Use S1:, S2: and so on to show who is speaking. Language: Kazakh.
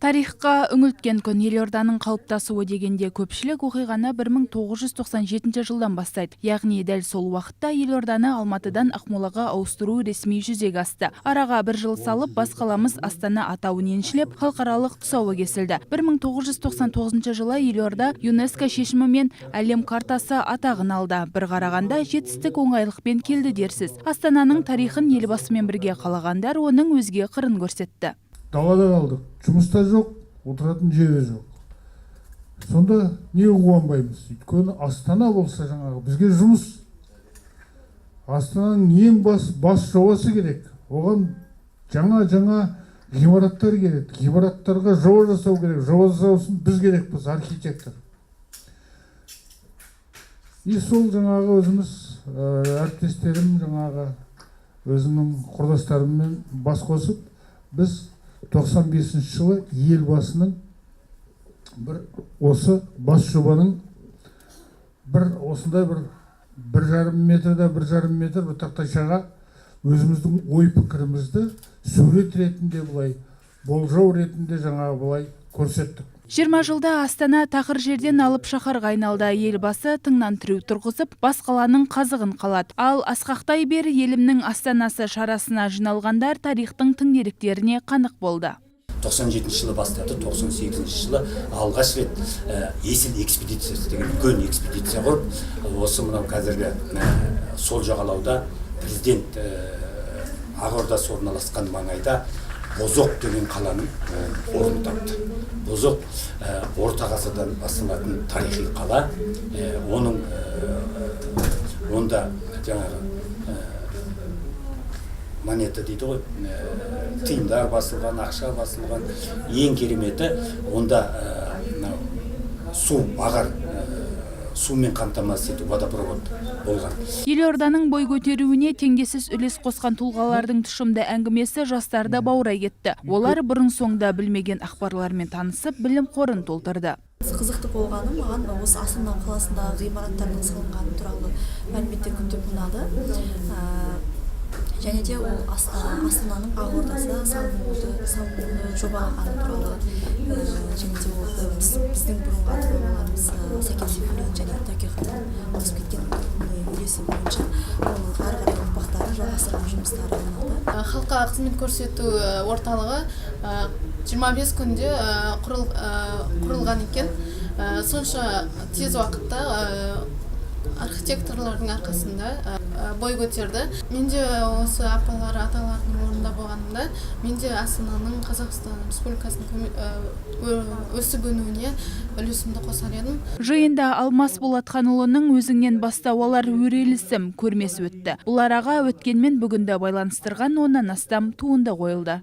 S1: Тарихқа үңілткен күн. Елорданың қалыптасуы дегенде көпшілік оқиғаны 1997 жылдан бастайды. Яғни дәл сол уақытта елорданы Алматыдан Ақмолаға ауыстыру ресми жүзеге асты. Араға бір жыл салып, бас қаламыз Астана атауын еншілеп, халықаралық тұсауы кесілді. 1999 жылы елорда ЮНЕСКО шешімімен әлем картасы атағын алды. Бір қарағанда, жетістік оңайлықпен келді дерсіз. Астананың тарихын Елбасымен бірге қалағандар оның өзге қырын көрсетті.
S2: Далада қалдық, жұмыс та жоқ, отыратын жер де жоқ. Сонда неге қуанбаймыз? Өйткені Астана болса, жаңағы бізге жұмыс, Астананың ең бас жобасы керек, оған жаңа жаңа ғимараттар керек, ғимараттарға жоба жасау керек, жоба жасау үшін біз керекпіз, архитектор. И сол жаңағы өзіміз, әріптестерім, жаңағы өзімнің құрдастарыммен бас қосып, біз 95 жылы Елбасының бір осы бас жобаның бір осындай бір 1,5 метрда 1,5 метр бір тақтайшаға өзіміздің ой пікірімізді сурет ретінде, былай болжау ретінде, жаңағы былай көрсеттік.
S1: 20 жылда Астана тақыр жерден алып шаһарға айналды. Елбасы тыңнан тіреу тұрғызып, бас қаланың қазығын қалады. Ал «Асқақтай бер, елімнің астанасы» шарасына жиналғандар тарихтың тың деректеріне қанық болды.
S3: 97 жылы бастады. 98 жылы алғаш рет Есіл экспедициясы деген үлкен экспедиция құрып, осы мынау қазіргі сол жағалауда, президент Ақордасы орналасқан маңайда Бозоқ деген қаланың орнын тапты. Бозоқ орта ғасырдан басталатын тарихи қала. Оның онда жаңағы монета дейді ғой, тиындар басылған, ақша басылған. Ең кереметі, онда мынау су ағар, сумен қамтамасыз ету, водопровод болған.
S1: Елорданың бой көтеруіне теңдесіз үлес қосқан тұлғалардың тұшымды әңгімесі жастарды баурай кетті. Олар бұрын соңды білмеген ақпарлармен танысып, білім қорын толтырды.
S4: Қызықты болғаны, маған осы Астана қаласындағы ғимараттардың салынғаны туралы мәліметтер көптеп ұнады. Және де ол Астананың Ақордасы салынуды жобалағаны туралы, және де ол біздің бұрынғы ата бабаларымыз Сәкен Сейфуллин және Тәуке ханның қосып кеткен үлесі бойынша оның ары қарай ұрпақтары жалғастырған жұмыстары ұнады.
S5: Халыққа қызмет көрсету орталығы 25 күнде құрылған екен. Сонша тез уақытта архитекторлардың арқасында бой көтерді. Мен де осы апалар, аталардың орнында болғанымда, мен де Астананың, Қазақстан Республикасының өсіп өнуіне үлесімді қосар едім.
S1: Жиында Алмас Болатханұлының «Өзіңнен бастау алар өрелі ісім» көрмесі өтті. Бұл араға өткен мен бүгінді байланыстырған 10-нан астам туынды қойылды.